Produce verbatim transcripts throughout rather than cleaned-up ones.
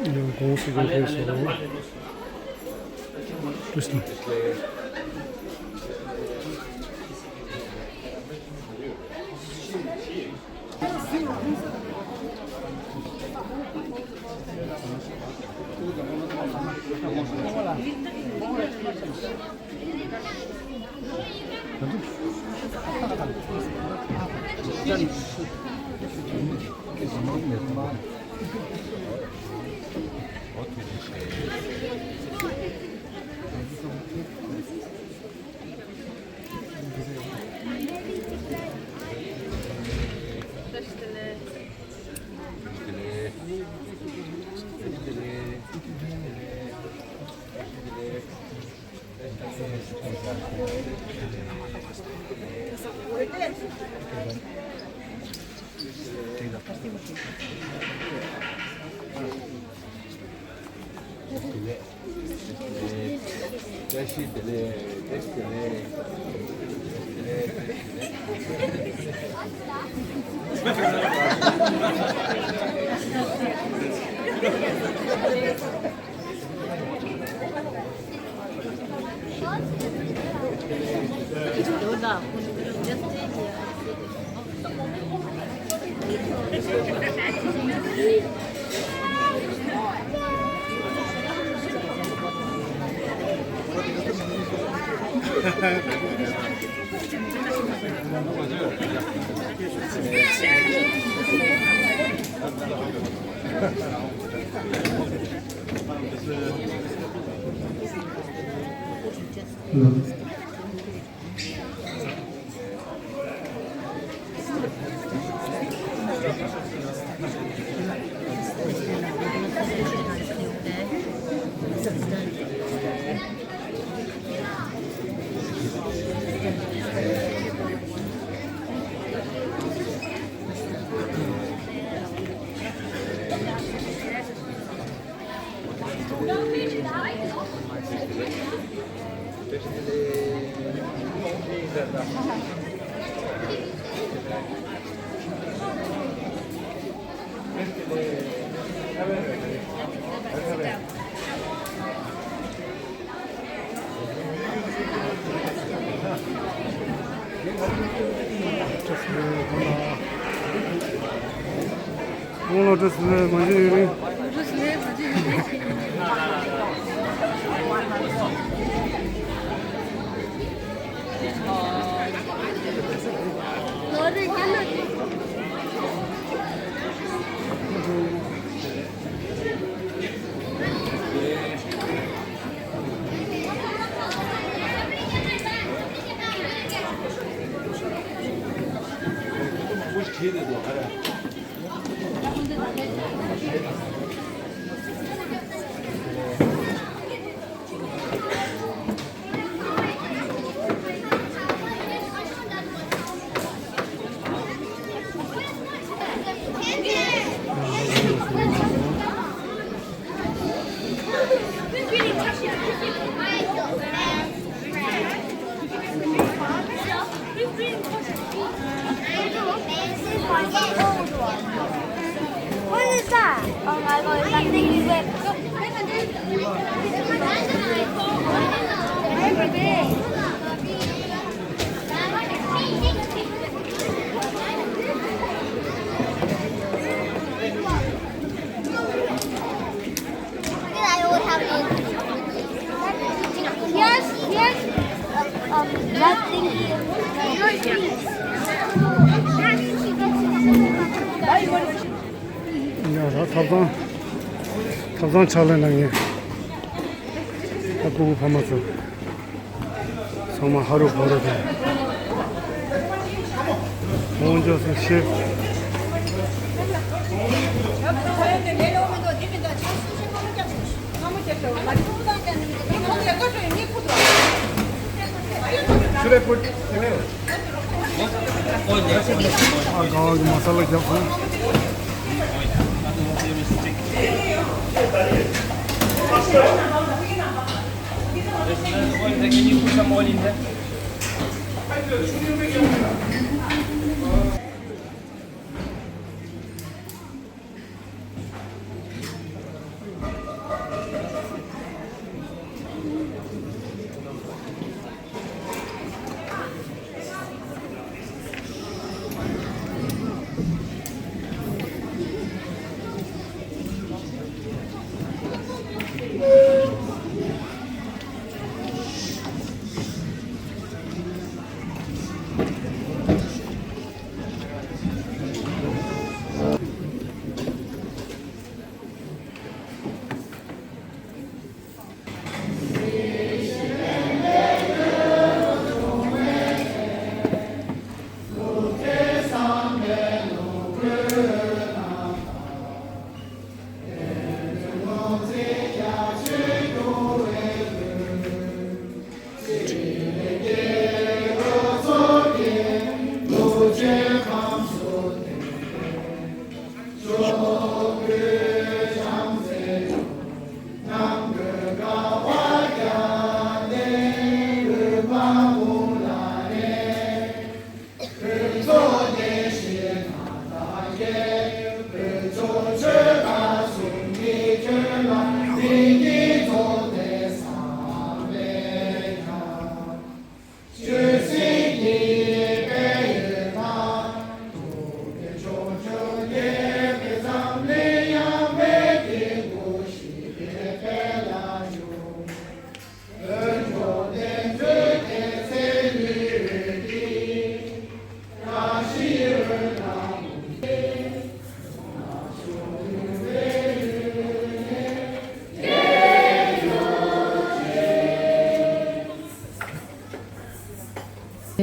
ཡང་གོང་སུ་ཡོང་མཁན་སོང་། བཀྲ་ཤིས་བདེ་ལེགས། ཁོང་ལ་བཀྲ་ཤིས་བདེ་ལེགས། མ་བརྗེད་ཡུན་རིང་། བཀྲ་ཤིས་བདེ་ལེགས། མ་བརྗེད་ཡུན་རིང་། What is that? Oh my god, is that thing you whip? Every day. Yes, yes. Um, that thing. ཡ་ད་ཐབ་ཚང་། ཐབ་ཚང་ཕྱག་ལས་གནང་མཁན་ད་སྤུ་གུ་ཕ་མ་ཚོ། ཚང་མ་ཧ་རུ་བ་རུ་དང་། ཁོང་ཚོ་སུ་ཤེས། Should I put? ཨ་ག་བ་གི་མ་ས་ལ་རྒྱབ་སོང་།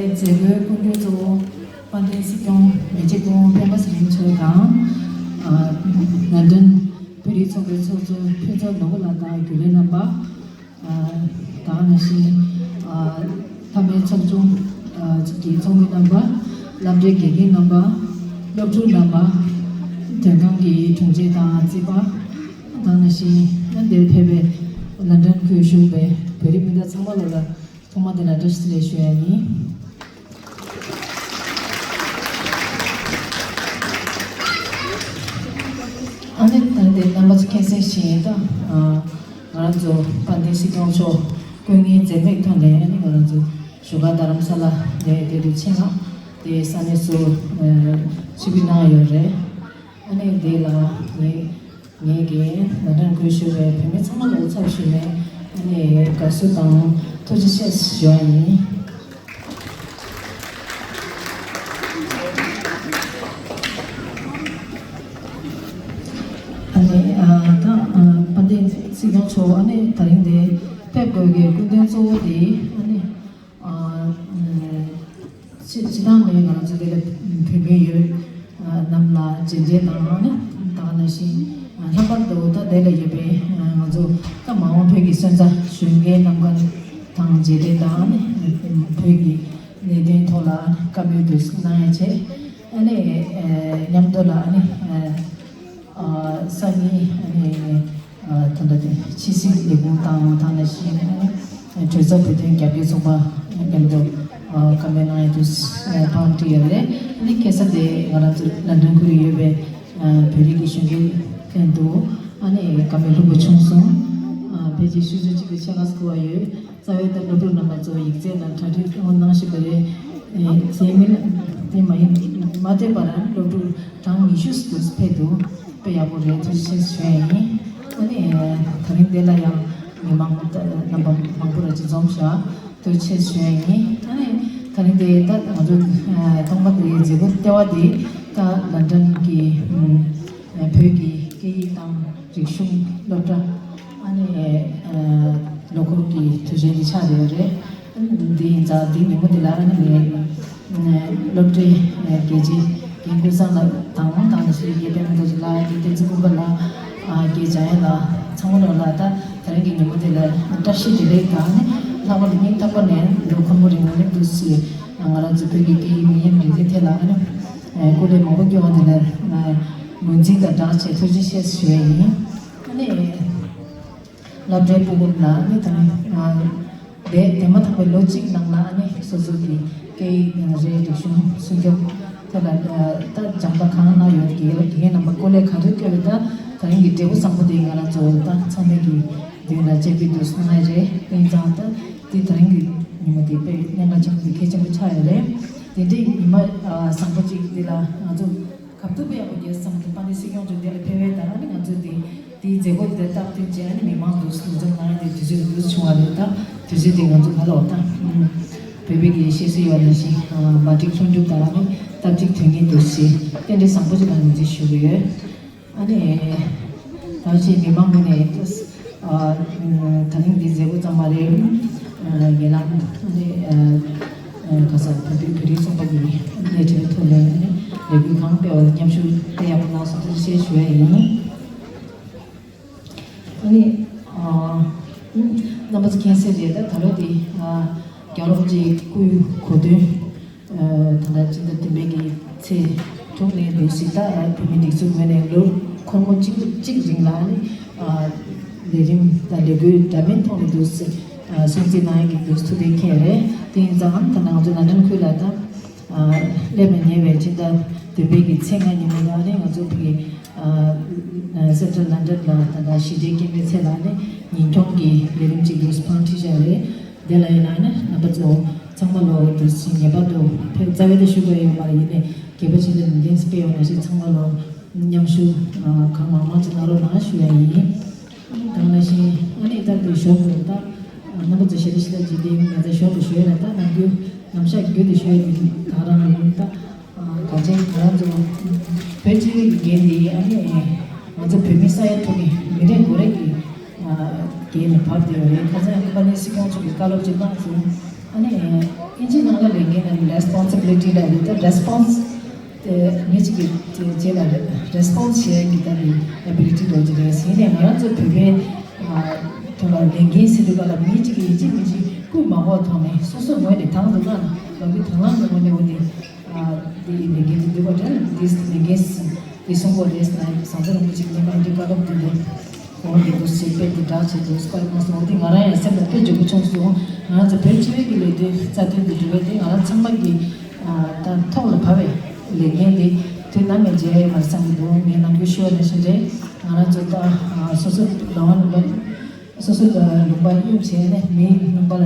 མཛད་སྒོའི་སྐུ་མགྲོན་གཙོ་བོ་དཔལ་ལྡན་སྲིད་སྐྱོང་མི་རྗེ་སྐུ་ངོ་སྤེན་པ་ཚེ་རིང་མཆོག་དང་། ཨ། ལན་ཀྲན་བོད་རིགས་ཚོགས་པའི་ཚོགས་གཙོ་ཕུན་ཚོགས་ནོར་བུ་ལགས་དང་རྒྱུན་ལས་རྣམ་པ། ཨ། ད་ག་ནང་བཞིན། ཨ། མཐའ་མའི་ཚོགས་ཆུང་། ཨ། ཀྱི་ཚོགས་མི་རྣམ་པ། སློབ་གྲྭའི་དགེ་རྒན་རྣམ་པ། སློབ་ཕྲུག་རྣམ་པ། མགྲོན་ཁང་གི་དྲུང་ཆེ་དང་རྩིས་པ། ད་ག་ནང་བཞིན་འདིར་ཕེབས་པའི་ལན་ཀྲན་ཁུལ་བཞུགས་པའི་བོད་རིགས་སྤུན་ཟླ་ཚང་མ་ལ་ལ། ཐོག་མ་དེ་ལ་བཀྲ་ཤིས་བདེ་ལེགས་ཞུ་ཡ་ཡིན། ཨ་ནི་ད་དེ་རྣམ་པ་ཚོ་མཁྱེན་གསལ་བཞིན་ད། ཨ། ང་རང་ཚོ་དཔལ་ལྡན་སྲིད་སྐྱོང་མཆོག་སྐུ་ངལ་འཛེམས་མེད་ཐོག་ནས་ཨ་ནི་ང་རང་ཚོ་བཞུགས་སྒར་རྡ་རམ་ས་ལ་ནས་དེ་དུ་ཆེད་མངགས་དེ་ས་གནས་སུ། ཨ། ཕྱིར་འབུད་གནང་ཡོད་རེད། ཨ་ནི་དེ་ལ་ངས། ངེད་ཀྱིས་ལན་ཀྲན་ཁུལ་བཞུགས་པའི་བོད་མི་ཚང་མ་ལ་ཚབ་ཞུས་ནས་ཨ་ནི་དགའ་བསུ་དང་ཐུགས་རྗེ་ཆེ་ཞུ་བ་ཡིན། ཨ་ནི། ཨ། ད། ཨ། དཔལ་ལྡན་སྲིད་སྐྱོང་མཆོག་ཨ་ནི་ད་རིང་འདིར་ཕེབས་དགོས་ཀྱི་སྐུ་མདུན་གཙོ་བོ་དེ་ཨ་ནི། ཨ། སྤྱི་སྤྱི་བཏང་ནས་ང་ཚོ་འདི་ལ་བོད་མི་ཡོད། ཨ། རྣམས་ལ་མཇལ་འཕྲད་དང་ནི་ད་ག་ནང་བཞིན། ཨ། ལྷག་པར་དུ་ད་དེ་ལ་ཡོད་པའི། ཨ། ང་ཚོ་ད་མ་འོངས་བོད་ཀྱི་སོན་རྩ་གཞོན་སྐྱེས་རྣམས་དང་མཇལ་འཕྲད་དང་ནི་བོད་ཀྱི་གནད་དོན་ཐོག་ལ་བཀའ་མོལ་དུ་གནང་ཡ་བྱས། ཨ་ནི། ཨ། མཉམ་དུ་ལ་ཨ་ནི། ཨ། ཨ། སང་ཉིན་ཨ་ནི། ཨ། ད་ལྟ་དེ་ཕྱི་སྲིད་ལས་ཁུངས་དང་ད་ནང་བཞིན་ཨ་ནི་གྲོས་ཚོགས་བོད་དོན་རྒྱབ་སྐྱོར་ཚོགས་པ་མཉམ་དུ། ཨ། བཀའ་མོལ་གནང་ཡ་དུ། ཨ། བང་བསྒྲིགས་ཡོད་རེད། ཨ་ནི་ཁ་སང་དེ་ང་རང་ཚོ་ལན་ཀྲན་ཁུལ་ཡོད་པའི། ཨ། བོད་རིགས་ཀྱི་གཞོན་སྐྱེས་ལྷན་དུ་ཨ་ནི་བཀའ་མོལ་ལྷུག་པོ་བྱུང་སོང་། ཨ། ཕལ་ཆེར་ཆུ་ཚོད་གཅིག་དང་ཕྱེད་ཀ་ཙམ་འགོར་བ་ཡོད། རྩ་བའི་ད་སློབ་ཕྲུག་རྣམ་པ་ཚོ་ཡིག་ཚད་དང་གྲ་སྒྲིག་གནང་བཞིན་པ་རེད། ཨེ། རྗེས་མི་དེ་མ་ཡིན་མ་ཐེབས་པར་སློབ་ཕྲུག་གྲངས་ཉི་ཤུ་ཙམ་ཕེབས་འདུག་དཔེ་ཡག་པོ་རེད། ཐུགས་རྗེ་ཆེ་ཞུ་ཡ་ཡིན། ཨ་ནི་ད་རིང་འདི་ལ་ཡང་མི་མང་རྣམ་པ་མང་པོ་རེ་ཅིག་འཛོམས་ཤག་ཐུགས་རྗེ་ཆེ་ཞུ་ཡ་ཡིན། ཨ་ནི་ད་རིང་འདི་ད་ང་ཚོ་ཐོག་མ་དེ་མཛད་སྒོ་ལྟེ་བ་དེ་ད་ལན་ཀྲན་གྱི་བོད་ཀྱི་སྐད་ཡིག་དང་། རིག་གཞུང་སློབ་གྲྭ། ཨ་ནི། ཨ། ལོ་འཁོར་གྱི་དུས་ཆེན་འདི་ཆགས་བསྡད་ཡོད་རེད། འདི་ཡིན་ཙང་འདི་ཉིན་མོ་འདི་ལ་ཨ་ནི་ངས། ཨ། སློབ་གྲྭའི། ཨ། དགེ་ཆེ་རྒན་ཀུན་བཟང་ལགས་དང་དང་ནི་ཞིག་དགེ་འཕེལ་མི་རྡོ་རྗེ་ལགས། དགེ་བསྟན་འཛིན་ཀུན་དགའ་ལགས། ཨ། དགེ་འཇམ་དབྱངས་ལགས། ཚང་མ་ལོ་ལ་ད་ད་རིང་གི་ཉིན་མོ་འདི་ལ་བཀྲ་ཤིས་བདེ་ལེགས་དང་ནི་ལྷག་པར་དུ་སྙིང་ཐག་པ་ནས་ལོ་འཁོར་མོ་རིང་པོ་ནས་འདུག་སེ་ང་རང་ཚོ་བོད་ཀྱི་སྐད་ཡིག་མི་ཡིན་རིག་གནས་ཐད་ལ་ཨ་ནི། ཨ། སྐུ་ལས་མང་པོ་སྐྱོང་བ་དེ་ལ། ཨ། ངོས་འཛིན་དང་སྦྲགས་བྱས་ཐུགས་རྗེ་ཆེ་ཞུ་ཡ་ཡིན། ཨ་ནི། སློབ་གྲྭའི་སྤུ་གུ་ལ་ནི་ད་ནི། ཨ། དེ་དེ་མ་ཐག་པའི་ལོ་གཅིག་ནང་ལ་ཨ་ནི་སོ་སོ་གི་སྐད་ཡིག་རེད། རིག་གཞུང་སྲུང་སྐྱོབ་ཐད་ལ། ཨ། ད་སྦྱངས་པ་གང་གནང་ཡོད་དགེ་རྒན་རྣམ་པ་སྐུ་ལས་ག་རེ་བསྐྱོན་ཡོད། ད་ད་རིང་གི་འབྲས་བུ་བཟང་པོ་དེ་ང་རང་ཚོ་ད་ཚང་མས་ཀྱི་མདུན་ལ་དཔྱད་དཔྱད་དུ་གནང་ཡ་རེད། དེ་ཡིན་ཙང་ད་དེ་ད་རིང་གི་ཉིན་མོ་དེ་དཔེ་གནད་འགག་ཆེན་པོ་དེ་གལ་ཆེན་པོ་ཆགས་ཡོད་རེད། དེ་འདྲའི་ཉི་མ། ཨ། བཟང་པོ་གཅིག་དེ་ལ་ང་ཚོ་གབ་ཏུ་དཔེ་ཡག་པོ་རྒྱལ་སོང་། དེ་དཔལ་ལྡན་སྲིད་སྐྱོང་མཆོག་འདི་ལ་ཕེབས་པའི་ད་ཨ་ནི་ང་ཚོ་དེ་དེའི་མཛད་སྒོ་དེ་སྟབས་བསྟུན་བྱས་ཨ་ནི་མི་མང་དུ་འདུ་འཛོམས་གནང་ཡ་དེ་དུས་ཚོད་འདུ་བྱུང་བ་རེད། ད་དུས་ཚོད་དེ་ང་ཚོ་ག་ལ་བ་ད་བོད་པའི་གི་ཤེས་སྲོལ་ཡོད་ནང་བཞིན། ཨ། མ་འགྲིག་ལྷུན་གྲུབ་དང་ཨ་ནི་སྟབས་གཅིག་དོན་གཉིས་འདུ་བྱས་རྟེན་འབྲེལ་བཟང་པོ་ཅིག་ལ་ངོས་འཛིན་ཞུ་གི་ཡོད། ཨ་ནི། ད་ཅི་མི་མང་ངོས་ནས། ཨ། ད་རིང་འདི་མཛད་སྒོ་ཙམ་མ་རེད། ཨ། ཉེ་ལམ་ཨ་ནི། ཨ། ཨ། ག་ས་བོད་པའི་བོད་རིགས་ཚོགས་པ་གི་སྣེ་ཁྲིད་ཐོག་ནས་ཨ་ནི་ལས་འགུལ་གང་སྤེལ་བ་ལ་མཉམ་ཞུགས་དཔེ་ཡག་པོ་གནང་སོང་ཞེས་ཞུ་ཡ་ཡིན། ཨ་ནི། ཨ། རྣམ་པ་ཚོ་མཁྱེན་གསལ་རེད། ད་ད་ལོ་འདི། ཨ། རྒྱལ་བ་རིན་པོ་ཆེའི་སྐུའི་གོ་སྟོན། ཨ། ད་ལྟ་སྤྱི་ཟླ་བདུན་པའི་གི་ཚེས་དྲུག་ནས་འདུག་སེ་ད་བོད་མིའི་སྒྲིག་འཛུགས་ངོས་ནས་ལོ་འཁོར་མོ་གཅིག་གཅིག་རིང་ལ་ནི། ཨ། ལས་རིམ་དང་ལས་འགུལ་འདྲ་མིན་ཐོག་ནས་འདུག་སེ། ཨ། སྲུང་བརྩི་གནང་ཡག་གི་འདུག་སེ་ཐུགས་གཏན་འཁེལ་རེད། དེ་ཡིན་ཙང་ད་ང་ཚོ་ལན་ཀྲན་ཁུལ་ལ་ད། ཨ། སླེབས་ནས་ཉེ་བའི་ཕྱི་ཟླ་བདུན་པའི་གི་ཚེས་ལྔ་ཉིན་མོ་ལ་ནི་ང་ཚོ་བོད་ཀྱི། ཨ། སེན་ཊྲལ་ལན་ཀྲན་ལ་ད་ལྟ་ཞི་བདེའི་སྐྱེད་མོས་ཚལ་ལ་ནི་ཉིན་གུང་གི་ལས་རིམ་ཅིག་འདུག་སེ་བང་བསྒྲིགས་བཞག་རེད། དེ་ལ་ཡིན་ན་ནི་རྣམ་པ་ཚོ་ཚང་མ་ལོ་འདུག་སེ་ངེས་པར་དུ་ཕེབས། རྩ་བའི་ད་ཞུ་དགོས་ཡོད་མ་རེད། ཡིན་ནའི་སྒེར་པ་ཆེད་དུ་ནན་ཏན་སྤེལ་ཡོང་ན་ཞེས་ཚང་མ་ལོ་མཉམ་ཞུགས། ཨ། གང་མང་མང་ཅིག་གནང་རོགས་གནང་ཞུ་ཡ་ཡིན། དེ་ནང་བཞིན་ཨ་ནི་ད་དེ་ཞོར་དུ་ད་རྣམ་པ་ཚོ་ཞལ་ལས་ཞིག་ལ་འཇིག་རྟེན་མི་ཚེ་ཞོར་དུ་ཞུ་ཡ་ལ་ད་ནམ་རྒྱུན་ནམ་ཞག་རྒྱུན་དུ་ཞུ་ཡ་དེ་ད་རང་ཡིན། ད། ཨ། ག་ཅན་ང་རང་ཚོ་བོད་སྤྱི་པའི་འགན་འདི་ཨ་ནི་ང་ཚོ་བོད་མི་ས་ཡ་དྲུག་གི་མི་རེ་ངོ་རེ་གི། ཨ། འགན་ལ་བབས་བསྡད་ཡོད་རེད། ཁ་སང་ཡང་ཀུན་དགའ་བསྟན་སྲིད་སྐྱོང་མཆོག་གིས་བཀའ་སློབ་ཅིག་གནང་སོང་། ཨ་ནི། ཨིན་ཇི་ནང་ལ་ལས་འགན་ལ་responsibility ལ་རེད། ད་response དེ་མི་གཅིག་གི་རྗེས་ལ་response བྱེད་ཡ་གི་ད་ནི་ability འདྲ་ཅིག་རེད། ཡིན་ནའི་ང་རང་ཚོ་བོད་པའི་ཐོག་ལ་ལས་འགན་ཟེར་དུས་ག་ལ་མི་གཅིག་གིས་ཡིན་གཅིག་མིན་གཅིག་སྐུལ་མ་དགོས་ཐོག་ནས་སོ་སོ་ངོས་ནས་དང་དུ་བླངས་ལག་གི་དང་བླངས་ཀྱི་ངོས་ནས་འོ་ནི་འདི་ལས་འགན་དེ་འདུག་པ་དེ་འདི་ལས་འགན་འདི་སྲུང་དགོས་རེད་ཟེར་ན་བཟང་ཚོར་མི་གཅིག་ནས་མ་འདི་བཀའ་སློབ་འདི་ལས། འོ་དེ་འདུག་ཅེས་དཔེ་འདི་འདྲ་བྱེད་དགོས་སྐོར་མ་སོང་། འོ་དེ་ང་རང་ཡང་སེམས་ལ་དཔེ་འཇོག་གི་བྱུང་སོང་། ང་རང་ཚོ་བོད་སྤྱི་པའི་གི་ལས་དོན་རྩ་དོན་དུ་འགྲོ་བའི་དེ་ང་རང་ཚང་མ་གི་ད་ཐོག་ལ་བབས་པའི་ལས་འགན་དེ་དུས་ནམ་ཡང་བརྗེད་ཡ་ཡོད་མ་རེད་བསམ་གྱི་འདུག་ངས་ནམ་རྒྱུན་ཞུ་བ་ནང་བཞིན་རེད། ང་རང་ཚོ་ད་སོ་སོ་རང་དབང་ལུང་པ་སོ་སོ་ལུང་པ་གཡུག་བྱས་ནས་མིའི་ལུང་པ་ལ་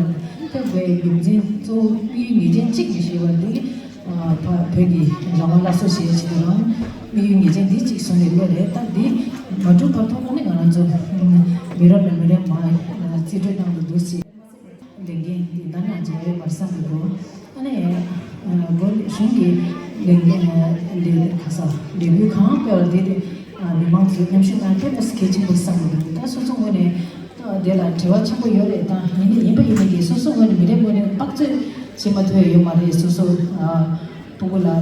ཐེབས་པའི་རྒྱུ་མཚན་གཙོ་བོ་དམིགས་ཡུལ་ངེས་ཅན་གཅིག་མི་ཤེས་པ་འདི། བོད་ཀྱི་རང་དབང་སླར་གསོ་བྱེད་ཆེད་དུ་རང་དམིགས་ཡུལ་ངེས་ཅན་འདི་གཅིག་བཟུང་ནས་སླེབས་རེད། ད་འདི་མ་འགྲུབ་བར་ཐོག་ནས་ང་རང་ཚོ་མི་རབས་ནས་མི་རབས་མར་རྩིས་སྤྲོད་གནང་དུ་འདུག་ཅེས་ལས་འགན་འདི་ད་ནས་བརྗེད་ཡོད་མ་བསམ་གྱི་འདུག་ཨ་ནི་སྒོ་གཞུང་གི་ལས་འགན་ལས་ཁ་ས་ལས་འགུལ་གང་སྤེལ་བ་དེ་དེ་མི་མང་ཚོས་མཉམ་ཞུགས་གནང་དེ་ད་གལ་ཆེན་པོ་བསམ་གྱི་འདུག་ད་སོ་སོ་ངོས་ནས། དེ་ལ་དྲི་བ་ཆེན་པོ་ཡོད་རེད། ད་ཡིན་ནི་ཡིན་པ་ཡིན་ནི་གི་སོ་སོ་ངོས་ནས་མི་རེ་ངོས་ནས་དཔག་ཚོད་བྱེད་མ་ཐུབ་ཡ་ཡོད་མ་རེད། སོ་སོ་ཨ་སྤུ་གུ་ལ་ཨ་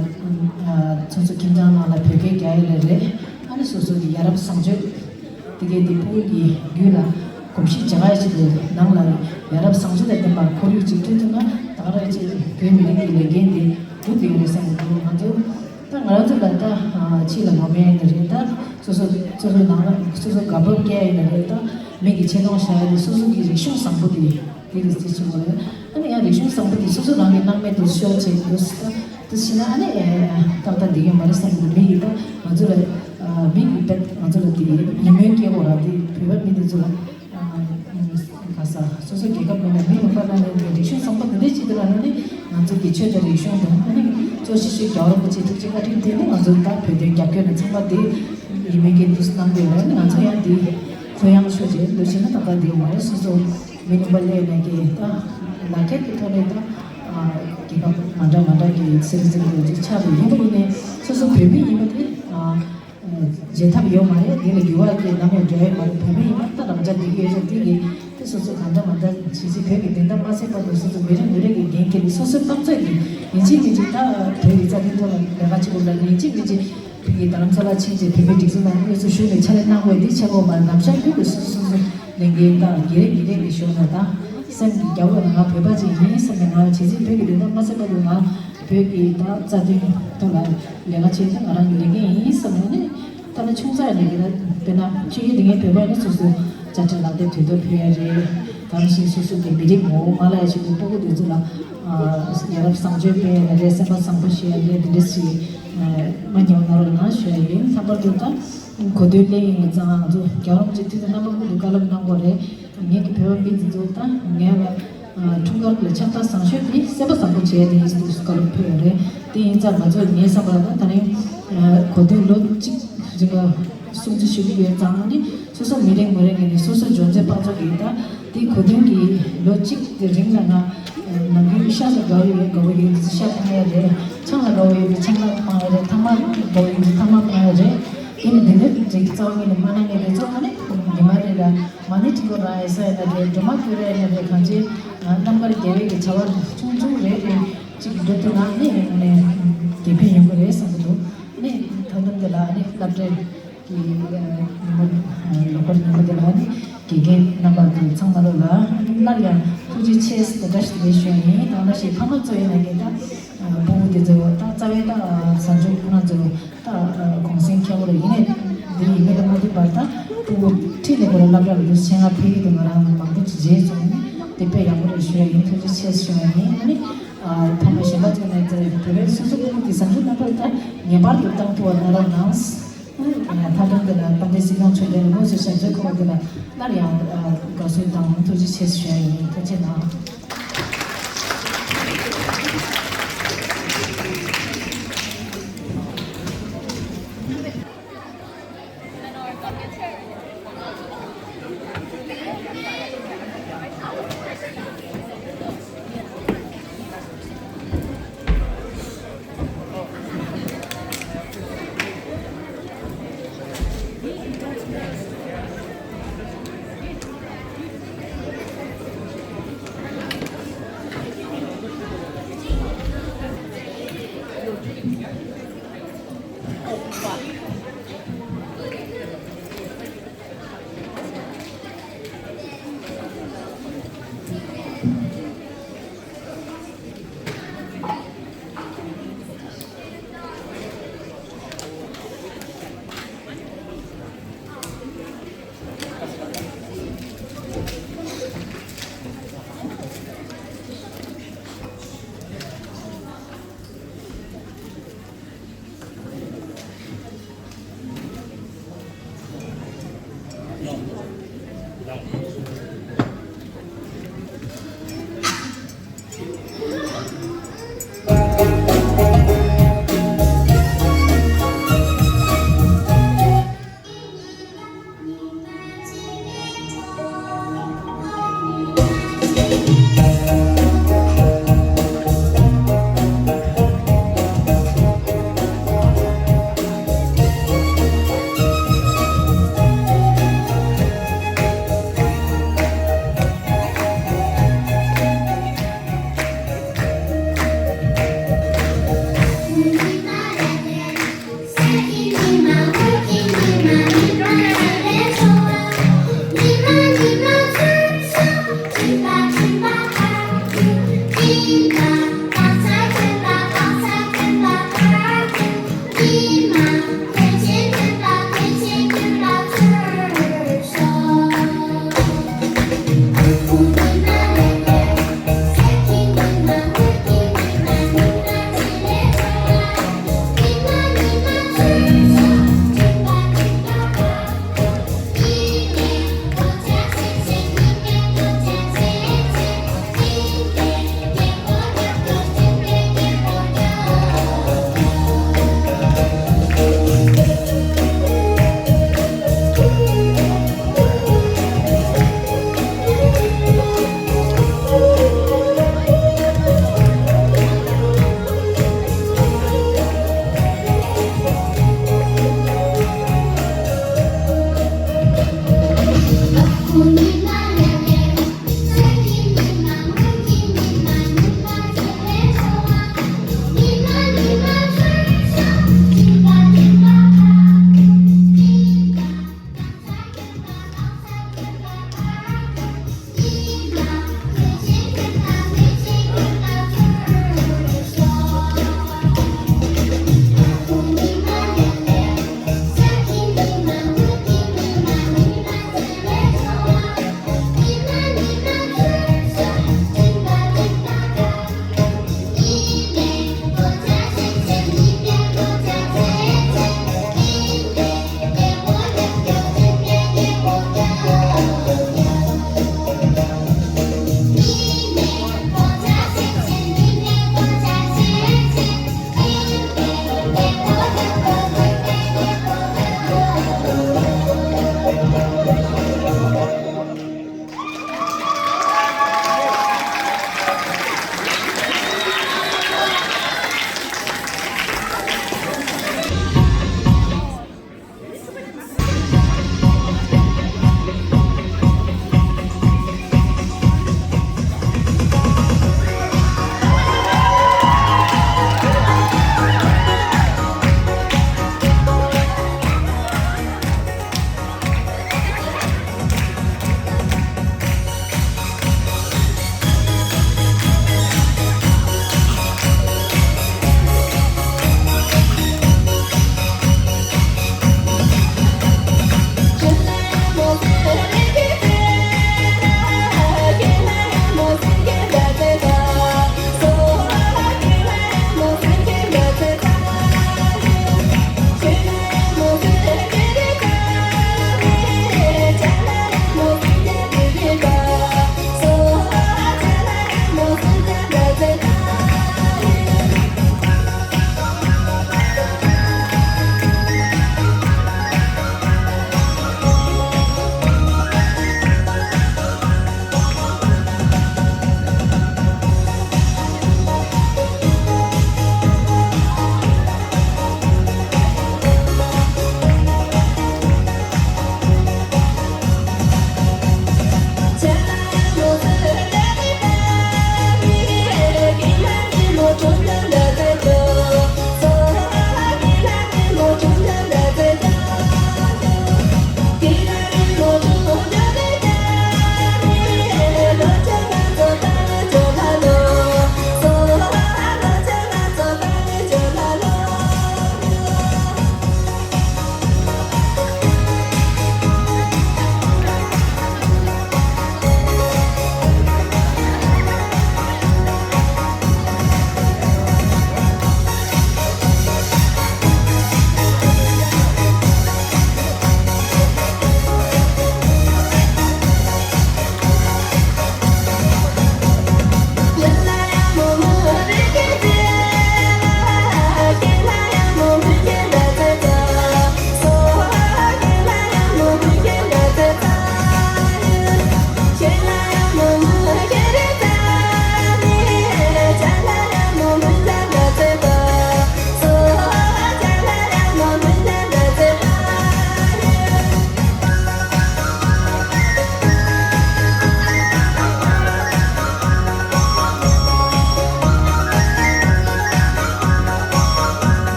སོ་སོ་ཁྱིམ་ཚང་ནང་ལ་བོད་སྐད་རྒྱག་ཡ་ལ་རེད། ཨ་ནི་སོ་སོ་གི་ཡ་རབས་བཟང་སྤྱོད་དེ་གའི་དེ་སྤུ་གུ་གི་རྒྱུད་ལ་གོམས་གཤིས་འཇགས་ཡ་ཆེད་དུ་ནང་ལ་ཡ་རབས་བཟང་སྤྱོད་དང་ལྡན་པ་ཁོར་ཡུག་ཅིག་བསྐྲུན་ཐུབ་ན་ད་ག་རང་ཅིག་བོད་མི་རིགས་ཀྱི་ལས་འགན་དེ་འགྲུབ་བསྡད་ཡོད་རེད་བསམ་གྱི་འདུག་ང་ཚོ། ད་ང་རང་ཚོ་ལ་ད་ཕྱི་ལ་ངོ་མ་ཡིན་ན་རེད། ད་སོ་སོ་སོ་སོའི་ནང་ལ་སོ་སོ་དགའ་སྤོབས་སྐྱེ་ཡིན་ན་རེད། ད་མི་གི་ཆེ་མཐོང་བཞག་ཡ་དེ་སོ་སོ་གི་རིག་གཞུང་བཟང་པོ་དེ་དེ་རེད་ཟེར་གྱི་མ་རེད། ཨ་ནི་ཡང་རིག་གཞུང་བཟང་པོ་དེ་སོ་སོ་རང་གི་སྣང་མེད་དུ་ཤོར་བྱས་འདུག་ད་དེ་བྱས་ན་ཨ་ནི་ཏག་ཏག་འགྲིག་གི་མ་རེད་བསམ་གྱི་འདུག་མི་གི་ད་ང་ཚོ་ལ་མི་གི་ད་ང་ཚོ་ལ་དེ་ཉིན་མོའི་སྐྱེ་བོ་ར་དེ་བོད་པ་མི་དེ་ཚོ་ལ། ག་ས་སོ་སོ་རྒྱལ་ཁབ་ནང་ནས་མི་ལུང་པ་ནང་ནས་རིག་གཞུང་བཟང་པོ་འདི་འདྲའི་ཅིག་དེ་ལ་ནི་ང་ཚོ་གི་ཆོས་དང་རིག་གཞུང་དང་ཨ་ནི་གཙོ་ཆེ་ཤོས་རྒྱལ་བ་རིན་པོ་ཆེ་ཐུགས་རྗེ་བཀའ་དྲིན་དེ་ནི་ང་ཚོ་ད་བོད་དོན་རྒྱབ་སྐྱོར་ནས་ཚང་མ་དེ་ཡིན་མིན་གྱི་འདུ་གནང་དགོས་རེད། ང་ཚོ་ཡང་དེ་ཁོ་ཡང་ཤོད་ཅེས་འདུ་བྱེད་ན་ད་ལྟ་དེ་མ་རེད། སོ་སོ་མི་ལུང་པ་སླེབས་ནས་ཀྱི་ད་ལག་ཁྱེར་གྱི་ཐོག་ནས་ད་རྒྱལ་ཁབ་མ་འདྲ་མ་འདྲ་གི་སི་ཊི་ཛེན་དེ་ཚོ་ཆགས་པ་ཡིན་པ་ཡིན་ནའི་སོ་སོ་བོད་མི་ཡིན་པ་དེ། བརྗེད་ཐབས་ཡོད་མ་རེད། འདི་ལ་འགྱུར་བ་གི་ནམ་ཡང་འགྲོ་ཡ་མ་རེད། བོད་མི་ཡིན་ན་ད་རང་ཅག་འདི་གི་ཡོད་ཚད་འདི་གི་དེ་སོ་སོ་གང་འདྲ་མ་འདྲ་བྱེད་ཚེ་བོད་ཀྱི་བདེན་མཐའ་མ་གསལ་བར་དུ་སོ་སོ་མི་རེ་ངོ་རེ་གི་འགན་འཁྱེར་ནས་སོ་སོའི་དཔག་ཚད་ཀྱི་ཡིན་གཅིག་མིན་གཅིག་ད་བོད་ཀྱི་རྩ་དོན་ཐོག་ལ་ལས་ཀ་བྱེད་དགོས་ལ་ཡིན་གཅིག་མིན་གཅིག་བོད་ཀྱི་རྡ་རམ་ས་ལ་ཕྱིན་ཚེ་བོད་མིའི་སྒྲིག་འཛུགས་ནང་དངོས་སུ་ཞུགས་ནས་ཕྱག་ལས་གནང་དགོས་འདི་བྱེད་དགོས་མ་རེད། ནམ་ཞག་རྒྱུན་དུ་སོ་སོ་སོ་སོའི་ལས་འགན་དང་ཉིན་རེ་ཉིན་རེ་གི་ཞོར་ལ་ད་སེམས་ཀྱི་རྒྱབ་ལོགས་ལ་ང་བོད་པ་ཅིག་ཡིན་བསམ་ནས་ང་བྱེད་ཚེ་བོད་ཀྱི་བདེན་མཐའ་མ་གསལ་བར་དུ་ང་བོད་ཀྱི་ད་རྩ་དོན་ཐོག་ལ་ལས་ཀ་བྱེད་ཚེ་ང་རང་གི་ལས་འགན་ཡིན་བསམ་ནས་ནི་ད་ལྟ་ཆུང་ཙག་ནས་ཀྱི་ད་དཔེར་ན་ཆོས་ཡིན་འདི་ངའི་བོད་པ་ནི་སོ་སོའི་དཔྱ་ཁྲལ་ལག་དེབ་དུས་ཐོག་ཕུལ་ཡ་རེད། ད་ག་ནང་བཞིན་སོ་སོ་གི་མི་རིགས་ངོ་བོ་མ་བརླག་ཡ་ཆེད་དུ་སྤུ་གུ་དེ་ཚོ་ལ་ཡ་རབས་བཟང་སྤྱོད་སྤེལ་ཡ་རེད། སེམས་པ་བཟང་པོ་བྱེད་ཡ་རེད། འདི་འདྲ་ཞིག་མ་ཉེས་པ་གནང་རོགས་གནང་ཞུ་ཡ་ཡིན། ལྷག་པར་དུ་ད་གོ་སྟོན་གླེང་ཡིན་ཙང་ང་ཚོ་རྒྱལ་བ་རིན་པོ་ཆེ་དུས་དང་རྣམ་པ་ཀུན་ཏུ་བཀའ་སློབ་གནང་དགོས་རེད། ངེད་ཀྱི་བོད་པ་མི་འདི་ཚོ་དང་ངའི་བ་འཁྲུངས་སྐར་ལ་ཕྱག་རྟགས་བཟང་ཤོས་དེ་སེམས་པ་བཟང་པོ་བྱས་ཏེ་ཡིན་ཟེར་དུས་སུ་བཀའ་སློབ་ཕུལ་ཡོད་རེད། དེ་ཡིན་ཙང་ང་ཚོ་ངའི་བསམ་པར་ད་ད་རིང་གོ་སྟོན་ལོ་གཅིག་རིང་ལ་སྲུང་བརྩི་ཞུ་གི་ཡོད་ཙང་ནི་སོ་སོ་མི་རེ་ངོ་རེ་ངོས་ནས་སོ་སོ་འབྱོར་འབྲས་དཔག་ཚོད་ཀྱིས་ད་དེ་གོ་སྟོན་གྱི་ལོ་གཅིག་གི་རིང་ལ་ང་ནམ་རྒྱུན་ཤ་ལ་དགའ་བོ་ཡོད་དགའ་བོ་ཡོད་དུས་ཤ་འཕངས་ཡ་རེད། ཆང་ལ་དགའ་བོ་ཡོད་དུས་ཆང་ལ་འཕངས་ཡ་རེད། ཐ་མག་དགའ་བོ་ཡོད་དུས་ཐ་མག་འཕངས་ཡ་རེད། དེ་ནི་འདི་འདྲ་རིགས་རྩ་བ་ཉིད་ནས་མ་གནང་མཁན་དེ་ཚོ་ཨ་ནི་ཉི་མ་རེ་ལ་མ་ཎི་བགྲེས་པོ་རང་ཡིན་ས་ཡིན་ན་རེད། སྒྲོལ་མ་ཕུལ་རེ་ཡིན་ན་རེད། གང་ཅི་རྣམ་དཀར་རྒྱལ་བའི་གི་བྱ་བ་ཆུང་ཆུང་རེ་རེ་ཅིག་འགྲོ་ཐུབ་ན་ནི་ནས་དགེ་ཕན་ཡོང་གི་རེད་བསམ་གི་འདུག་ནི་ད་དུང་འདི་ལ་ནི་སློབ་གྲྭའི་གི་ཉིན་མོ་ལོ་འཁོར་ཉིན་མོ་འདི་ལ་ནི་དགེ་རྒན་རྣམ་པ་ཚོ་ཚང་མ་ལོ་ལ་སླར་ཡང་ཐུགས་རྗེ་ཆེ་ཟེར་བཀྲ་ཤིས་བདེ་ལེགས་ཞུ་ཡ་ཡིན། ད་ནང་བཞིན་ཕ་མ་ཚོ་ཡིན་ན་ངས་ད་ཕྲུ་གུ་དེ་ཚོ་ད་རྩ་བའི་ད་བཟའ་ཚང་ཁོ་རང་ཚོ། ད་གུང་སེང་ཁྱེད་རང་ཡིན་ནས་འདི་ཡིན་མིན་ལ་མ་ལྟོས་པར་ད་ཕྲུ་གུ་ཁྲིད་ནས་ཁོ་རང་སློབ་གྲྭ་ལ་འདུག་སེ་ང་ཕེབས་ཀྱི་འདུག་ང་རང་མང་པོ་ཅིག་མཇལ་བྱུང་། དེ་དཔེ་ཡག་པོ་རེད་ཞུ་ཡ་ཡིན། ཐུགས་རྗེ་ཆེ་ཞུ་ཡ་ཡིན། ཨ་ནི་ཕ་མ་གཞན་པ་ཚོ་ནས་དེ་བོད་པའི་སོ་སོ་ཕྲུ་གུ་དེ་བཟང་སྤྱོད་རྣམ་པར་ད་ངེས་པར་དུ་བཏང་ཐུབ་པ་གནང་རོགས་གནང་། ཨ་ནི་མཐའ་དོན་དེ་ལ་དཔལ་ལྡན་སྲིད་སྐྱོང་མཆོག་ལྡན་དངོས་སུ་ཞབས་འདེགས་འཁོར་བ་དེ་ལ་སླར་ཡང་དགའ་བསུ་དང་ཐུགས་རྗེ་ཆེ་ཞུ་ཡ་ཡིན། ཐུགས་རྗེ་གནང་།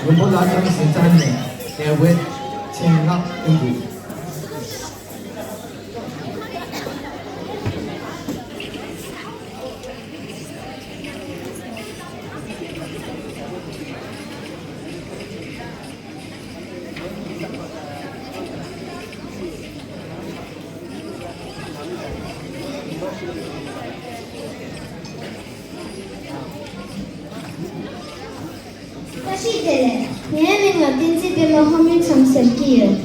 མགོན་པོ་བླ་བྲང་ཞིང་ཚང་ནས་དེ་བས་ཆེད་མངགས་ཕུལ་འདུག་བཀྲ་ཤིས་བདེ་ལེགས། ངའི་མིང་ལ་བསྟན་འཛིན་པད་མ་ལྷ་མོའི་མཚམས་ཟེར་གྱི་ཡོད།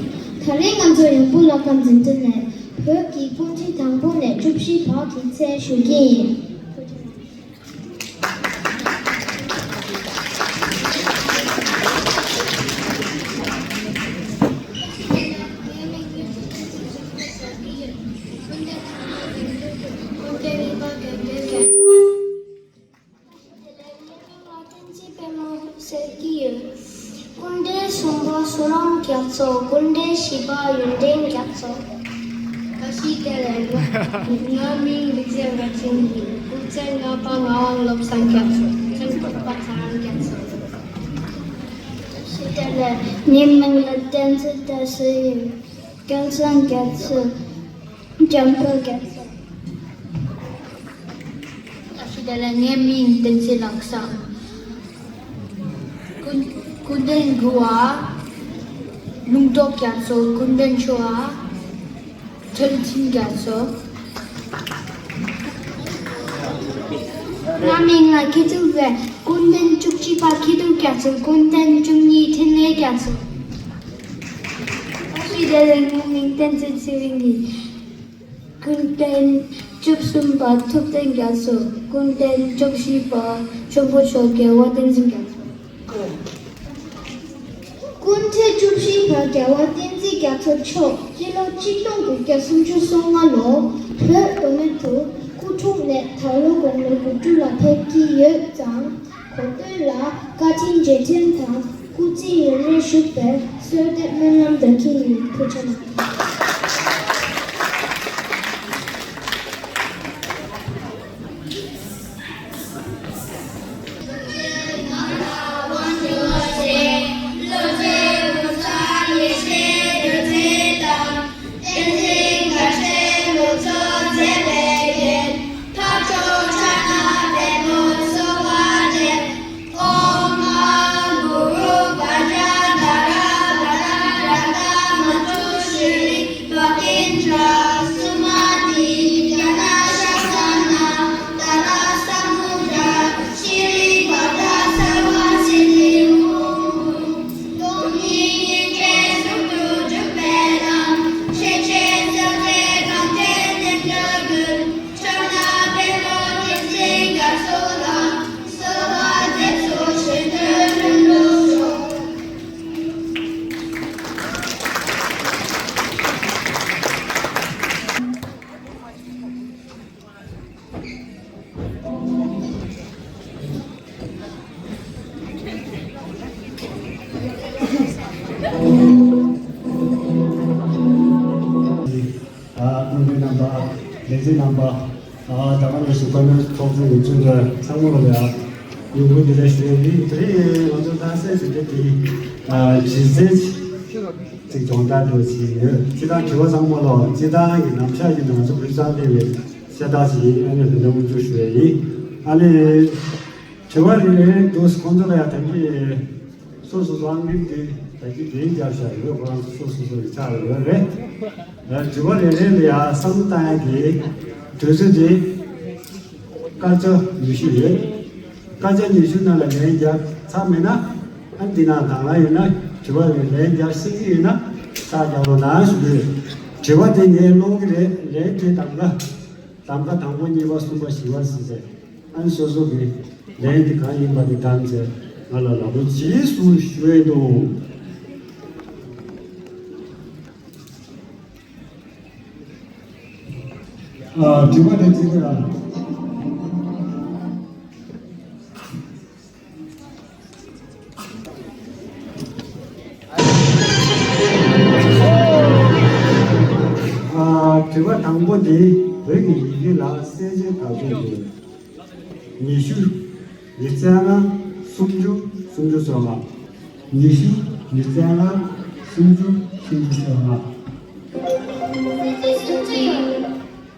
ད་རིང་ང་ཚོ་ཡོང་སྦུག་ལ་ཁ་འཛིན་གྲྭ་ནས་བོད་ཀྱི་སྐུ་ཕྲེང་དང་པོ་ནས་བཅུ་བཞི་བར་གྱི་མཚན་ཞུ་གི་ཡིན། སྐུ་ཕྲེང་གསུམ་པ་བསོད་ནམས་རྒྱ་མཚོ། སྐུ་ཕྲེང་བཞི་པ་ཡོན་ཏན་རྒྱ་མཚོ། བཀྲ་ཤིས་བདེ་ལེགས། ང་མིང་རིག་འཛིན་ར་ཆེན་ཡིན། སྐུ་ཕྲེང་ལྔ་པ་ངག་དབང་བློ་བཟང་རྒྱ་མཚོ། ཕྲེང་དྲུག་པ་ཚེ་རིང་རྒྱ་མཚོ། བཀྲ་ཤིས་བདེ་ལེགས། ངའི་མིང་ལ་བསྟན་འཛིན་བཀྲ་ཤིས་ཡིན། སྐལ་བཟང་རྒྱ་མཚོ། འཇམ་དཔལ་རྒྱ་མཚོ། བཀྲ་ཤིས་བདེ་ལེགས། ངའི་མིང་བསྟན་འཛིན་ལགས་བཟང་། སྐུ་སྐུ་ཕྲེང་དགུ་བ་ལུང་རྟོགས་རྒྱ་མཚོ། སྐུ་ཕྲེང་བཅུ་བ་ཁྲེལ་ཆིང་རྒྱ་མཚོ། ང་མིང་ལ་མཁས་གྲུབ་རེད། སྐུ་ཕྲེང་བཅུ་གཅིག་པ་མཁས་གྲུབ་རྒྱ་མཚོ། སྐུ་ཕྲེང་བཅུ་གཉིས་འཕྲིན་ལས་རྒྱ་མཚོ། བཀྲ་ཤིས་བདེ་ལེགས། ངའི་མིང་བསྟན་འཛིན་ཚེ་རིང་ཡིན། སྐུ་ཕྲེང་བཅུ་གསུམ་པ་ཐུབ་བསྟན་རྒྱ་མཚོ། སྐུ་ཕྲེང་བཅུ་བཞི་པ་ཆོམ་པོ་མཆོག་རྒྱལ་བ་བསྟན་འཛིན་རྒྱ་མཚོ། སྐུ་ཕྲེང་བཅུ་བཞི་པ་རྒྱལ་བ་བསྟན་འཛིན་རྒྱ་མཚོ་མཆོག་སྤྱི་ལོ་གཅིག་སྟོང་དགུ་བརྒྱ་སུམ་ཅུ་སོ་ལྔ་ལོར་བོད་མདོ་སྨད་དུ་སྐུ་འཁྲུངས་ནས་ད་ལོ་དགུང་ལོ་དགུ་བཅུ་ལ་ཕེབས་ཀྱི་ཡོད་ཙང་། གོ་སྟོན་ལ་བཀའ་དྲིན་རྗེས་དྲན་དང་སྐུ་ཚེ་ཡུན་རིང་བཞུགས་པའི་གསོལ་འདེབས་སྨོན་ལམ་འདེབས་ཀྱི་ཡིན། ཐུགས་རྗེ་གནང་། ཨ། སྐུ་མགྲོན་རྣམ་པ། ལས་བྱེད་རྣམ་པ། ཨ། ད་ག་ནང་བཞིན་བཀའ་མོལ་ཚོགས་གཙོ་འགོ་ཁྲིད་ཚང་མ་ལ་ཡང་ཡོང་སྒོ་འདི་ལ་ཞུ་ཡ་ཡིན། དེ་རིང་ང་ཚོ་ལྷ་སའི་གཟིགས་འདེབས་འདི། ཨ། གཞི་རྩའི་ཅིག་སྦྱོང་བརྡར་འདྲ་བོ་ཞིག་ཡོད། སྤྱིར་བཏང་དྲི་བ་ཚང་མ་ལ་སྤྱིར་བཏང་གི་ནམ་ཞག་གི་ནང་ཚོ་བོད་གཙང་སྡེ་བའི་བཤད་སྟངས་ཤིག་ཡིན། ཨ་ནི་དེ་འདྲ་མུ་མཐུད་ཞུ་ཡ་ཡིན། ཨ་ནི་དྲི་བ་རེ་རེ་འདུག་ཁོང་ཚོ་ལ་ཡང་ད་གིན་སོ་སོ་སོ་ཨང་ཀི་དེ་ད་གིན་དེ་རྒྱབ་བཞག་ཡོད། ཁོ་རང་ཚོ་སོ་སོ་སོ་གི་ཆགས་ཡོད་རེད། དྲི་བ་རེ་རེ་ལ་ཡང་བསམ་བློ་བཏང་ཡ་གི་དུས་ཚོད་དེ། སྐར་ཆ་ཉི་ཤུ་ཡོད། སྐར་ཆ་ཉི་ཤུ་ནང་ལ་ལན་རྒྱག་ཚར་མེད་ན། ཨ། འདི་ན་དང་བླངས་ཡོད་ན། དྲི་བ་ཡོད། ལན་རྒྱག་ཤེས་ཀྱི་ཡོད་ན་ས་རྒྱག་རོགས་གནང་ཞུ་གི་ཡོད། དྲི་བ་དེ་ངས་ཀློག་གི་རེད། ལན་དེ་གདམ་ག་གདམ་ག་དང་པོ། གཉིས་པ། གསུམ་པ། བཞི་པ་ཟེར་ཟེར། ཨ་ནི་སོ་སོ་གི་ལན་དེ་གང་ཡིན་པ་དེ་གདམ་བྱས་ང་ལ་ལབ་རོགས་གྱིས་ཟེར་ཞུ་ཡས་འདུག་ཨ། དྲི་བ་དེ་གཅིག་པུ་རང་། ཨ། དྲི་བ་དང་པོ་དེ་བོད་ཀྱི་ཡི་གེ་ལ་གསལ་བྱེད་དག་ཚོད་དེ། ཉི་ཤུ། ཉི་ཤུ་རྩ་ལྔ། སུམ་ཅུ། སུམ་ཅུ་སོ་ལྔ། ཉི་ཤུ། ཉི་ཤུ་རྩ་ལྔ། སུམ་ཅུ། སུམ་ཅུ་རྩ་ལྔ།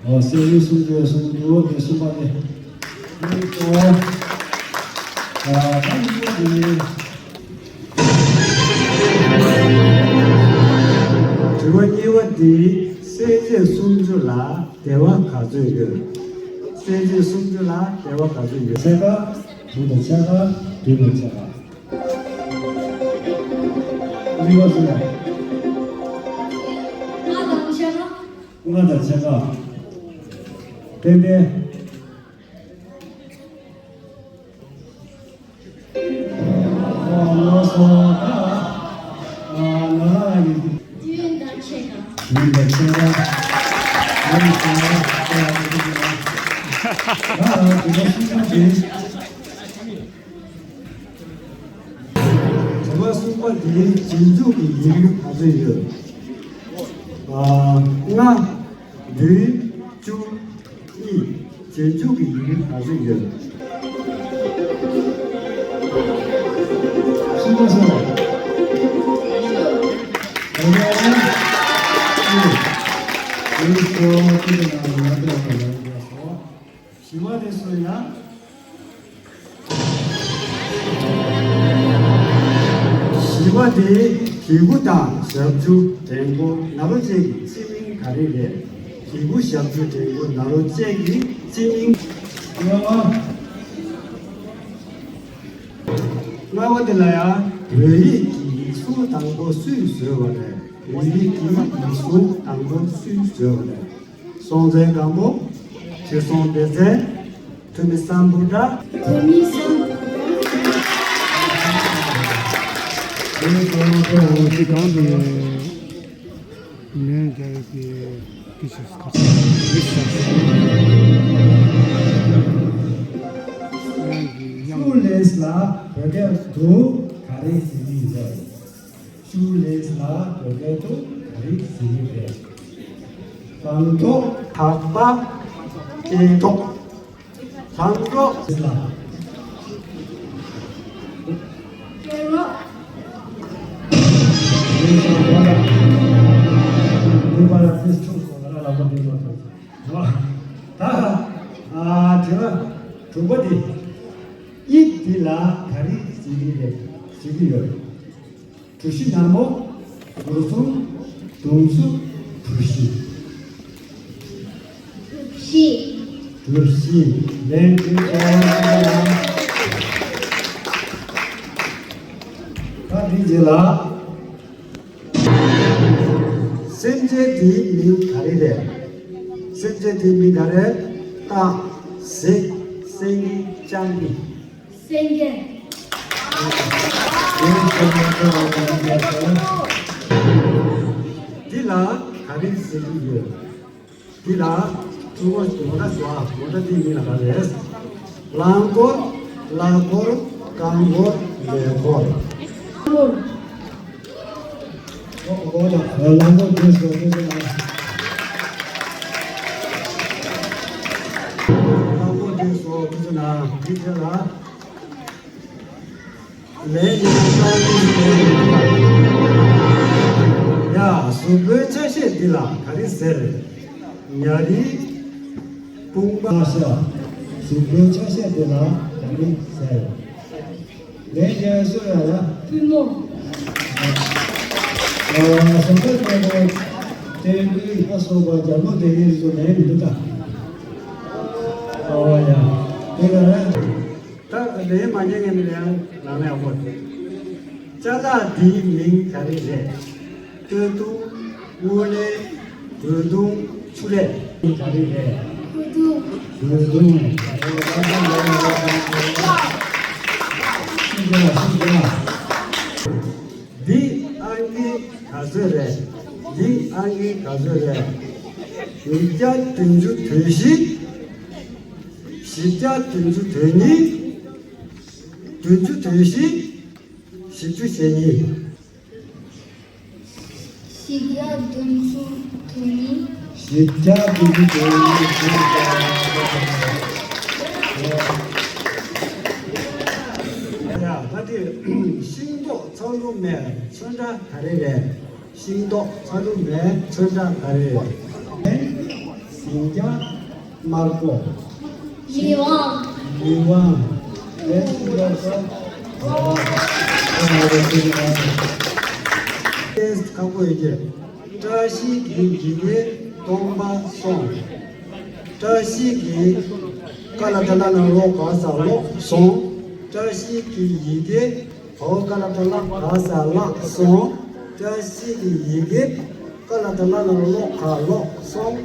ཨོ། སྲིད་ཇུས་སུམ་ཅུ་ཡོད་གསུངས་འདུག་དེ་གསུམ་པ་དེ། ཨོ། ཨ། ད་གཉིས་པ་དེ། དྲི་བ་གཉིས་པ་དེ། སྲིད་ཇུས་སུམ་ཅུ་ལ་སྡེ་བ་ག་ཚོད་ཡོད། སྲིད་ཇུས་སུམ་ཅུ་ལ་སྡེ་བ་ག་ཚོད་ཡོད། ཕྱེད་ཀ་དྲུག་དང་ཕྱེད་ཀ་བདུན་དང་ཕྱེད་ཀ་གཉིས་པ་སུ་རེད། ལྔ་དང་ཕྱེད་ཀ། ལྔ་དང་ཕྱེད་ཀ། ཏན་ཏན། ཨ། ལགས་སོ། ད། ཨ། ང་རང་ཡིན། བདུན་དང་ཕྱེད་ཀ། བདུན་དང་ཕྱེད་ཀ། ལགས་སོ། ད་དེ་ག་ཤིང་ཁམས་ཀྱི། དྲི་བ་གསུམ་པ་འདིའི་རྗེས་འཇུག་གི་ཡིག་རིགས་ག་ཚོད་ཡོད། ཨ། ལྔ། བདུན། བཅུ། གཉིས། རྗེས་འཇུག་གི་ཡིག་རིགས་ག་ཚོད་ཡོད། གསུམ་པ་སུ་རེད། ཨ་ནི། བཞི་པ་དེ་སུ་ཡིན་ན། བཞི་པ་དེ། གི་གུ་དང་ཞབས་ཀྱུ་འགྲེང་བུ་ན་རོ་ཅན་གྱི་སྤྱི་མིང་ག་རེ་རེད། གི་གུ་ཞབས་ཀྱུ་འགྲེང་བུ་ན་རོ་ཅན་གྱི་སྤྱི་མིང་། ལྔ་པ། ལྔ་པ་དེ་ལ་ཡང་བོད་ཡིག་གི་ཡིག་གཟུགས་དང་པོ་སུས་བཟོས་པ་རེད། བོད་ཡིག་གི་ཡིག་གཟུགས་དང་པོ་སུས་བཟོས་པ་རེད། སྲོང་བཙན་སྒམ་པོ། ཁྲི་སྲོང་ལྡེ་བཙན། ཐོན་མི་སམ་བྷོ་ཊ། ཐོན་མི་སམ་བྷོ་ཊ། དེ་ནི་ཁོ་རང་ཁོ་རང་གི་གང་དུ་ལན་རྒྱག་ཡོད་པའི་སྐད་ཆ་ཁ་ཤས་རེད་ཤག་ཁྱུ་ལེས་ལ་བོད་སྐད་དུ་ག་རེ་ཟེར་གྱི་ཡོད། ཁྱུ་ལེས་ལ་བོད་སྐད་དུ་ག་རེ་ཟེར་གྱི་རེད། ལང་ཚོ། ཐག་པ། སྐེད་རོགས། ལང་ཚོ་ལ། སྐེད་རོགས། ད། ཨ། དྲི་བ་དྲུག་པ་འདི། དབྱིབས་འདི་ལ་ག་རེ་ཟེར་གྱི་རེད། ཟེར་གྱི་ཡོད། གྲུ་བཞི་ནར་མོ། གུར་གུམ། མདུང་ཚུགས། གྲུ་བཞི། གྲུ་བཞི། གྲུ་བཞི། ལན་གྲུ་བཞི། ད་འདི་རྗེས་ལ། སེམས་ཅན་དེའི་མིང་ག་རེ་རེད། སེམས་ཅན་དེའི་མིང་ག་རེ། སྟག་གཟིག་སེང་གེ་སྤྱང་ཀི། སེང་གེ། འདི་ལ་ག་རེ་ཟེར་གྱི་ཡོད། འདི་ལ་ཀྲུང་གོ་མོ་ཊ་ཟེར་བ། མོ་ཊ་འདིའི་མིང་ལ་ག་རེ། རླངས་འཁོར། གླ་འཁོར། རྐང་འཁོར། ལས་འཁོར། ཨོ། ཨོ། ད་རླངས་འཁོར་འདི་བཟོ་དུས་ཙམ་ན། རླངས་འཁོར་འདི་བཟོ་དུས་ཙམ་ན་འདི་ཚོ་ལ། ལན་ཡིན་ན་ཡ། གཟུགས་པོའི་ཆ་ཤས་འདི་ལ་ག་རེ་ཟེར། ཉ་རིགས། དཔུང་པ། ཤ། གཟུགས་པོའི་ཆ་ཤས་འདི་ལ་ག་རེ་ཟེར། ལན་རྒྱག་སུ་ཡ་ལ། པུས་མོ། ཨ། བཟོ་ལྟ་ལྟ་བུ། ལྟད་མོའི་ལྷ་སོགས་པ་རྒྱ་ལོ་དེ་ཡིན་སུ་ལན་མི་འདུག་ད། ཨ་ཡ། དེ་ག་རེ། ད་ལན་མ་རྒྱག་མཁན་ལན་རང་ལན་ཡག་པོ་རེད། ཅ་ལག་འདིའི་མིང་ག་རེ་རེད། སྟོད་ཐུང་། དངུལ་ལེན། རྒོལ་རྡུང་། ཆུ་ལེན། ག་རེ་རེད། རྒོལ་རྡུང་། རྒོལ་རྡུང་། ཤིག་རྒྱག་ཤིག་རྒྱག་འདི་ཨང་ཀི་ག་ཚོད་རེད། འདི་ཨང་ཀི་ག་ཚོད་རེད། ཉིས་བརྒྱ་བདུན་ཅུ་དོན་བཞི། བཞི་བརྒྱ་བདུན་ཅུ་དོན་གཉིས། བདུན་ཅུ་དོན་བཞི། བཞི་བཅུ་ཞེ་གཉིས། བཞི་བརྒྱ་བདུན་ཅུ་དོན་གཉིས། བཞི་བརྒྱ་བདུན་ཅུ་དོན་གཉིས། ཡ། ད་དེ་ཤིང་ཏོག་ཚ། ཚ་ལུ་མའི་ཚོན་ཁྲ་ག་རེ་རེད། ཤིང་ཏོག་ཚ་ལུ་མའི་ཚོན་ཁྲ་ག་རེ་རེད། ཟིང་སྐྱ། དམར་པོ། མི་དབང་། མི་དབང་། ཨེ་ཤི་ཡ་ས། ཨ་ཨ་ཨ་ཨ། ཁག་པོ་ཡོད་ཀྱི། བཀྲ་ཤིས་ཀྱི་ཡི་གེ་སྟོང་པ་སོང་། བཀྲ་ཤིས་ཀྱི། ཀ་ལ་ཏ་ལ་ན་རོ་ག་ས་ལོག་སོང་། བཀྲ་ཤིས་ཀྱི་ཡི་གེ། ཧོ་ཀ་ལ་ཏ་ལ་ག་ས་ལག་སོང་། བཀྲ་ཤིས་ཀྱི་ཡི་གེ། ཀ་ལ་ཏ་ལ་ན་རོ་ལོག་ག་ལོག་སོང་།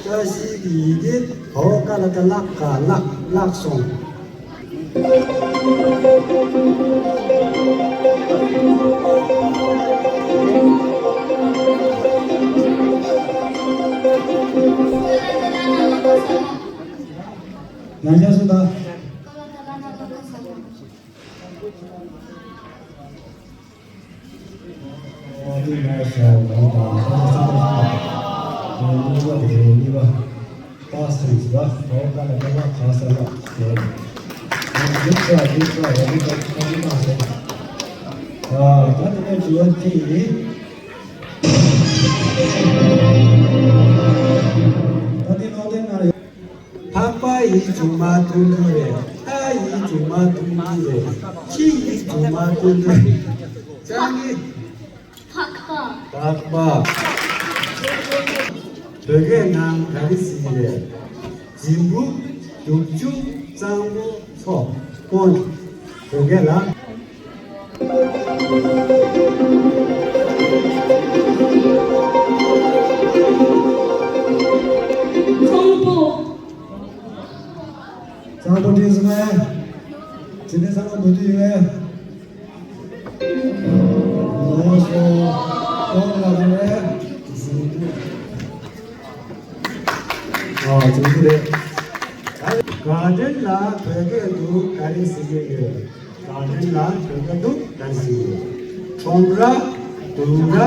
བཀྲ་ཤིས་ཀྱི་ཡི་གེ། ཧོ་ཀ་ལ་ཏ་ལ་ག་ལག་ལག་སོང་། ཡང་བསྐྱར་གསུངས་དང་། འཕགས་པ་ཡིས་སྒྱུ་མ་མཐོང་གི་རེད། ལྷ་ཡིས་སྒྱུ་མ་མཐོང་གི་རེད། ཁྱི་ཡིས་སྒྱུ་མ་མཐོང་གི་རེད། ཅང་གི། འཕགས་པ། འཕགས་པ། བོད་སྐད་ནང་ག་རེ་ཟེར་གི་རེད། རྫིང་བུ། རྒྱུག་ཆུ། གཙང་པོ། མཚོ། སྤོན། བོད་སྐད་ལ། གཙང་པོ། གཙང་པོ་བྲིས་སོང་ངས། དེ་ནས་གཙང་པོ་མི་འདུག་ཡོད་ངས། ལོ་སོ། གཙང་པོ་ལ་རེད། ཨ་ཙི་ཙི་རེད། དགའ་ལྡན་ལ་བོད་སྐད་དུ་ག་རེ་ཟེར་གྱི་ཡོད། དགའ་ལྡན་ལ་བོད་སྐད་དུ་ག་རེ་ཟེར་གྱི་ཡོད། ཁྲོམ་ར། དུང་ར།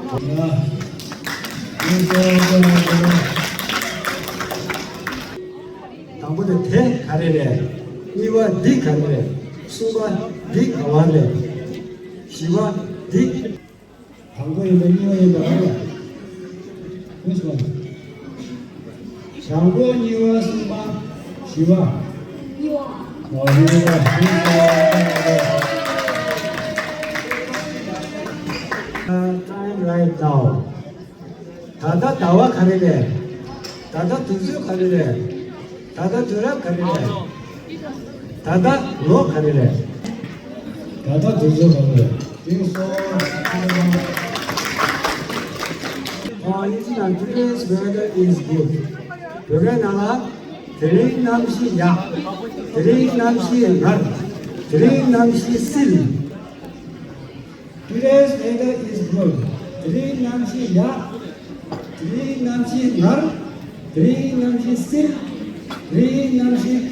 ཁྲོམ་ར། དང་པོ་དེ་དེ་ག་རེ་རེད། གཉིས་པ་འདི་ག་རེ་རེད། གསུམ་པ་འདི་ག་བ་རེད། བཞི་པ་འདི། དང་པོ་ཡིན་པ་གཉིས་པ་ཡིན་པ་རེད། Which one? དང་པོ། གཉིས་པ། གསུམ་པ། བཞི་པ། གཉིས་པ། ཨོ། གཉིས་པ། གཉིས་པ། Time right now. ད་ལྟ་ཟླ་བ་ག་རེ་རེད། ད་ལྟ་དུས་ཚོད་ག་རེ་རེད། ད་ལྟ་དུས་རབས་ག་རེ་རེད། ད་ལྟ་ལོ་ག་རེ་རེད། ད་ལྟ་དུས་ཚོད་ག་རེ་རེད། དེང་སང་། ཨ། ཨིན་ཇི་ནང་today's weather is good. བོད་སྐད་ནང་ལ། དེ་རིང་གནམ་གཤིས་ཡག་དེ་རིང་གནམ་གཤིས་ངར། དེ་རིང་གནམ་གཤིས་བསིལ། Today's weather is good. དེ་རིང་གནམ་གཤིས་ཡག་དེ་རིང་གནམ་གཤིས་ངར། དེ་རིང་གནམ་གཤིས་བསིལ། དེ་རིང་གནམ་གཤིས་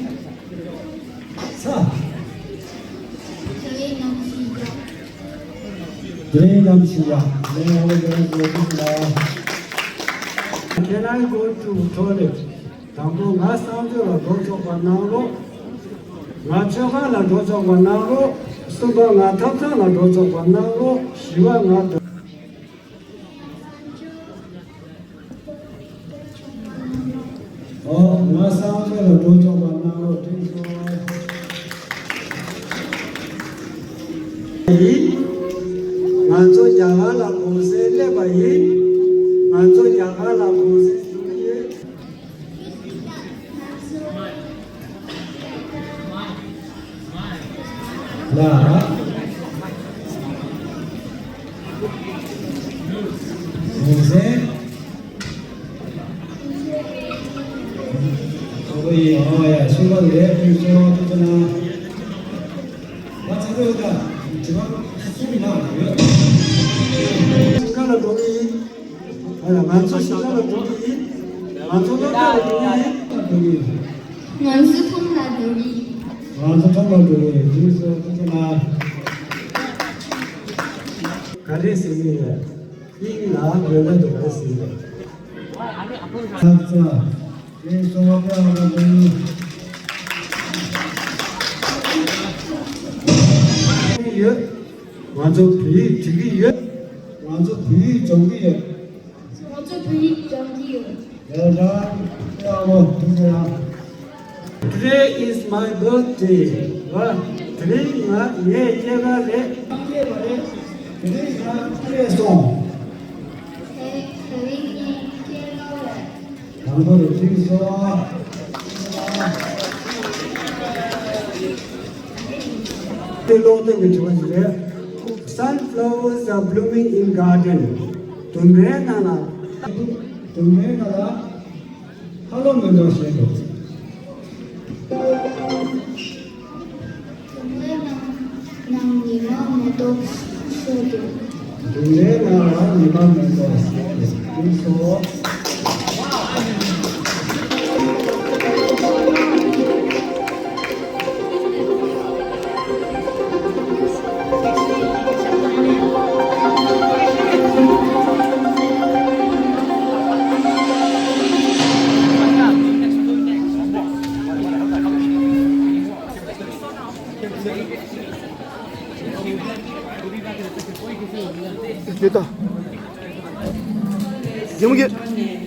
ཚ། དེ་རིང་གནམ་གཤིས་ཡག་དེ་རིང་གནམ་གཤིས་ཡག་ལས་ཧ་ལས་དེ་རིང་གོ་ཐུབ་ལ། Can I go to toilet? དང་པོ། ང་གསང་སྤྱོད་ལ་འགྲོ་ཆོག་པ་གནང་རོགས། ང་མཆོད་ཁང་ལ་འགྲོ་ཆོག་པ་གནང་རོགས། གསུམ་པ། ང་ཐབ་ཚང་ལ་འགྲོ་ཆོག་པ་གནང་རོགས། བཞི་པ། ང་དུ། ཨོ། ང་གསང་སྤྱོད་ལ་འགྲོ་ཆོག་པ་གནང་རོགས། ཁྲིད་སོང་། ཡིན། ང་ཚོ་རྒྱ་གར་ལ་གུང་སེང་སླེབས་པ་ཡིན། ང་ཚོ་རྒྱ་གར་ལ་གུང་སེང་ཞུ་གི་ཡོད། ལ། གུང་སེང་། ཨོ་ཡ། ཨོ་ཡ། ཤུགས་པ་ལས་ཕུལ་སོང་། ཐུགས་རྗེ་གནང་། ང་ཚ་བོ་ཡོད་ད། དྲི་བ་གསུམ་ཡིན་ན་ཡོད། ཞིང་ཁ་ལ་འགྲོ་གི་ཡིན། ཨ་ཡ། ང་ཚོ་ཞིང་ཁ་ལ་འགྲོ་གི་ཡིན། ང་ཚོ་སློབ་གྲྭ་ལ་འགྲོ་གི་ཡིན། ང་ཚོ་ཁྲོམ་ལ་འགྲོ་གི་ཡིན། ང་ཚོ་ཁྲོམ་ལ་འགྲོ་གི་ཡིན། དེ་ཚོ་ཐུགས་རྗེ་གནང་། ག་རེ་ཟེར་གི་ཡོད། དབྱིན་ལ་བོད་ལ་འགྲོ་གི་ཟེར་གི་ཡོད། ཚ་ཚ། དེ་གསོ་བ་དཔེ་ཡག་པོ་འདུག་ཡོད། ང་ཚོ་བོད་ཡིག་འབྲི་གི་ཡོད། ང་ཚོ་བོད་ཡིག་སྦྱོང་གི་ཡོད། ང་ཚོ་བོད་ཡིག་སྦྱོང་གི་ཡོད། ལས་རང་ཨ་མོ་དུ་ཟེར་ཡང་། Today is my birthday. བ། དེ་རིང་ང་ངའི་སྐྱེས་སྐར་རེད། སྐྱེས་པ་རེད། དེ་རིང་ང་སྐྱེས་སོང་། དེ་དེ་རིང་ངའི་སྐྱེས་སྐར་རེད། དང་པོ་རེ་ཐིག་སོ། དེ་ཀློག་སྟེང་གི་དྲི་བ་ཞིག་རེད། Sunflowers are blooming in garden. ལྡུམ་རའི་ནང་ལ། ལྡུམ་རའི་ནང་ལ་ཧ་ལོ་མེ་ཏོག་བཞད་འདུག་ལྡུམ་རའི་ནང་ནང་ཉི་མ་མེ་ཏོག་བཞད་འདུག་ལྡུམ་རའི་ནང་ལ་ཉི་མ་མེ་ཏོག་བཞད་འདུག་དེ་སོ། དེ་ལྟ། རྒན་མོ་གིས།